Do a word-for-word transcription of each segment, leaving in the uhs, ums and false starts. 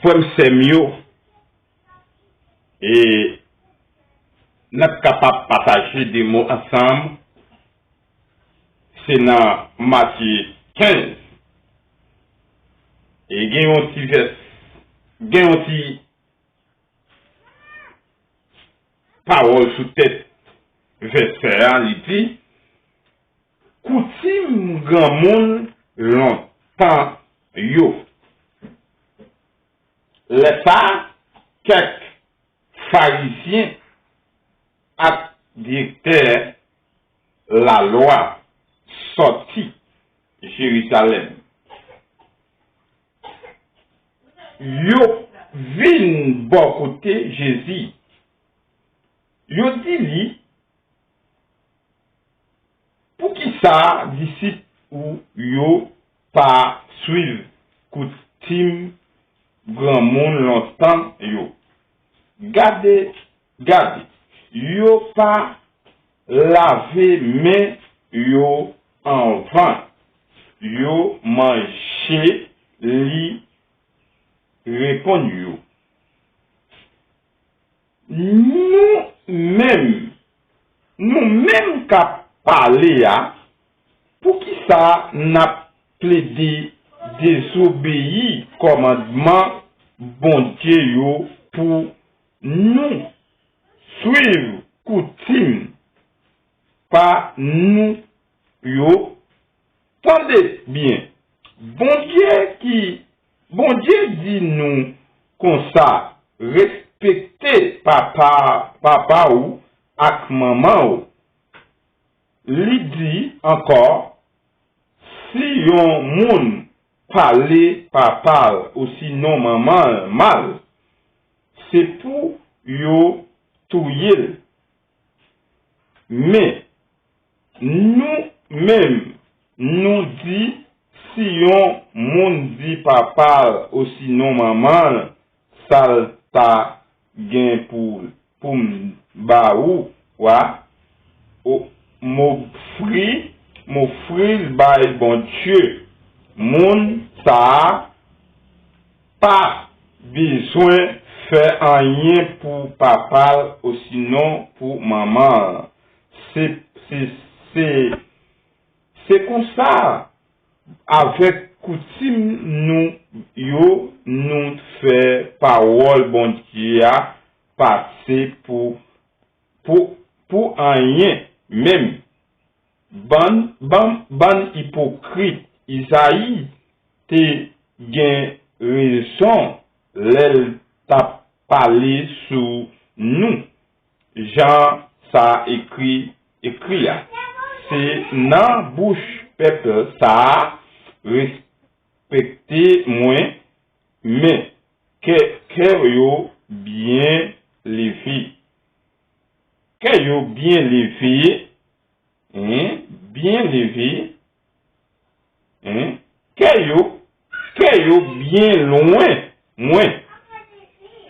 Frè m, sè m yo, e n ap kapab pataje de mo ansanm, se nan Matye kenz. E gen yon ti vès, gen yon ti pawòl sou tèt vèsè a, li di, koutim granmoun lontan yo. Lè sa a, kèk Farizyen ak direktè lalwa sòti Jerizalèm. Yo vin bò kote Jezi. Yo di li, poukisa disip ou yo pa swiv koutim granmoun lontan yo? Gade, gade, yo pa lave men yo anvan yo manje, li reponn yo. Nou menm, nou menm k ap pale a, poukisa n ap plede dezobeyi kòmandman Bondye yo pou nou swiv koutim pa nou yo? Tande byen, Bondye ki, Bondye di nou konsa, respekte papa, papa ou ak manman ou. Li di ankò, si yon moun pale papa l osinon manman l mal, se pou yo touye l. Men, nou menm, nou di, si yon moun di papa l osinon manman l, sa l ta gen pou, pou m ba ou, wa, o, m ofri, m ofri l bay Bondye, moun sa a pa bezwen fè anyen pou papa l osinon pou manman l. Se, se, se, se konsa, avèk koutim nou yo, nou fè pawòl Bondye a pase pou, pou, pou anyen menm. Bann, bann, bann ipokrit, Izayi te gen rezon lè l t ap pale sou nou, jan sa ekri, ekri a. Se nan bouch pèp sa a, respekte mwen, men kè, kè yo byen leve. Kè yo byen leve, en, byen leve, en, kè yo, kè yo byen lwen mwen.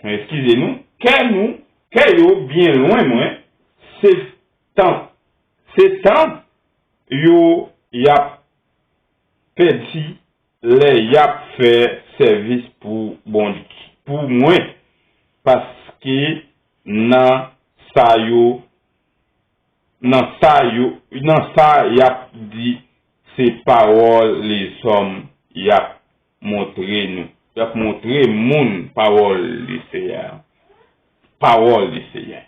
Eskize nou, kè nou, kè yo byen lwen mwen, se tan, se tan yo y ap pèdi lè y ap fè sèvis pou Bondye, pou mwen, paske nan sa yo, nan sa yo, nan sa y ap di, se pawòl lezòm y ap montre nou. Y ap montre moun pawòl Lesenyè a. Pawòl Lesenyè.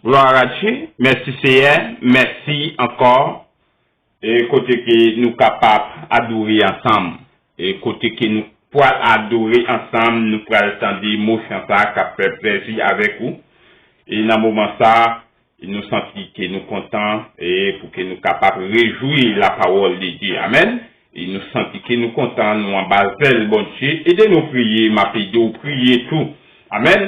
Glwa a Dye, mèsi Seyè, mèsi ankò. E kote ke nou kapab adore ansanm. E kote ke nou pral adore ansanm, nou pral tande mo chan sa k ap fè plezi avèk ou. E nan moman sa, E nou santi ke nou kontan, e pou ke nou kapab rejwi la parole de Dieu. Amèn. E nou santi ke nou kontan, nou anba zèl Bondye. Ede nou priye, m ap ede w priye tou. Amèn.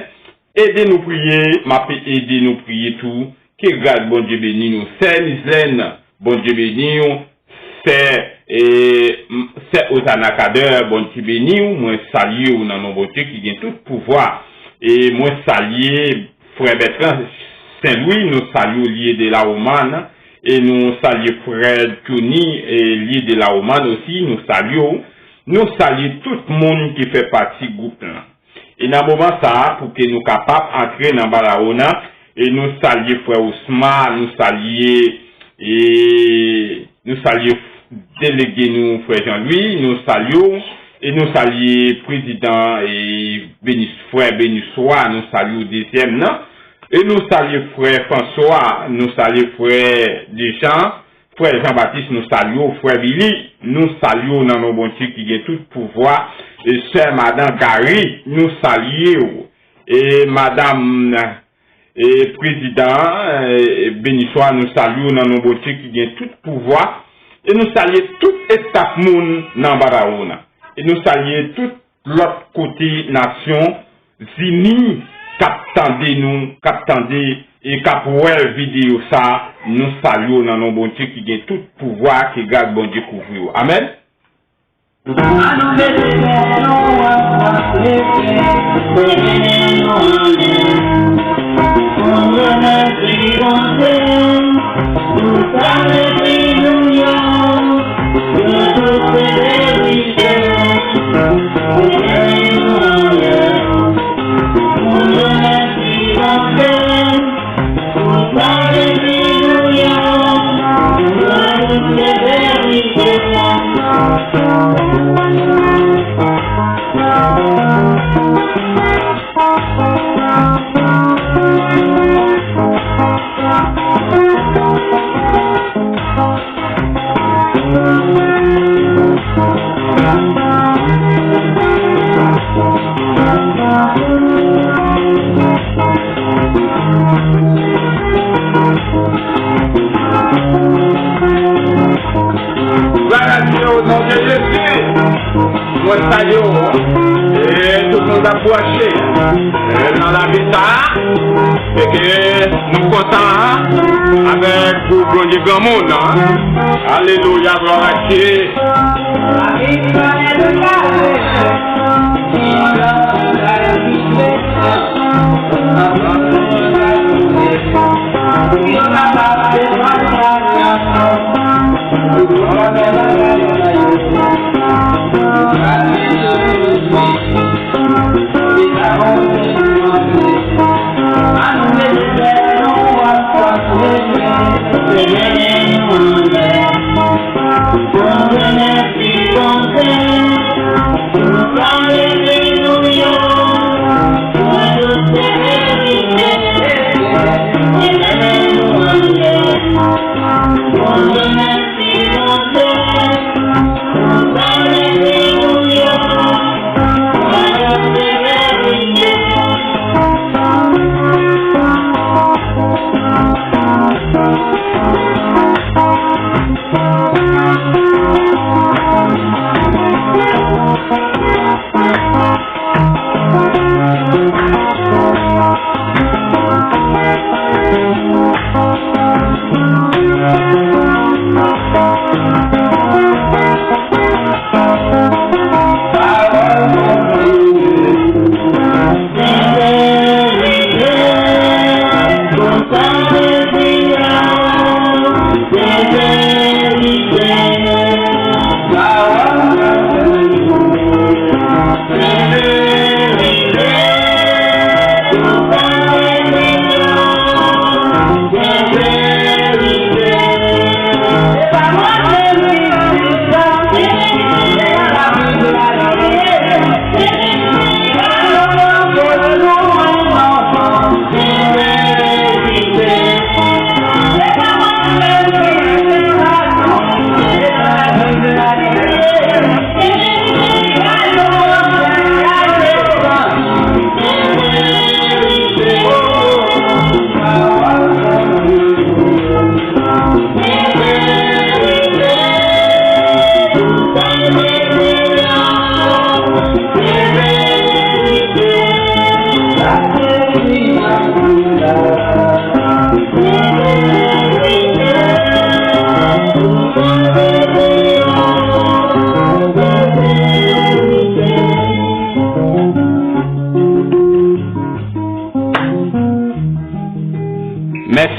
Ede nou priye, m ap ede nou priye tou. Ke gras Bondye beni nou. Sè Mizèn, Bondye beni w. Sè, e, m, Sè Ozana Kader, Bondye beni w. Mwen salye w nan non Bondye ki gen tout pouvwa. E mwen salye frè Bètran Sen Lwi, nou salye w, Liye de la Romane. E nou salye frè Johnny, e, Liye de la Romane osi, nou salye w. Nou salye tout moun ki fè pati gwoup lan. E nan moman sa a, pou ke nou kapab antre nan Barahona, e nou salye frè Osma, nou salye, e nou salye delege nou frè Jean Louis, nou salye w, e nou salye prezidan, e Benis, frè Beniswa, nou salye w dezyèm nan, e nou salye frè François, nou salye frè Dejan, frè Jean Baptiste, nou salye w, frè Billy, nou salye w nan non Bondye ki gen tout pouvwa, e sè madan Gary, nou salye w, e madanm, e prezidan, e Beniswa, nou salye w nan non Bondye ki gen tout pouvwa, e nou salye tout estaf moun nan Barahona, e nou salye tout lòt kote nasyon zini k ap tande nou, k ap tande e k ap wè videyo sa, nou salye w nan non Bondye ki gen tout pouvwa, ke gras Bondye kouvri w. Amèn. Glwa a Dye, o non de Jezi. Mwen salye w. E tout moun k ap branche, e, nan lavi sa a. E ke nou kontan, a, avèk gwoup Bondye Granmoun, a. Alelouya, glwa a Dye.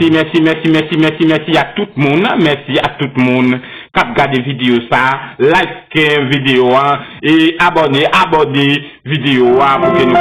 Mèsi, mèsi, mèsi, mèsi, mèsi, mèsi a tout moun. Mèsi a tout moun k ap gade videyo sa. Like videyo an e abòne, abòne videyo a pou ke nou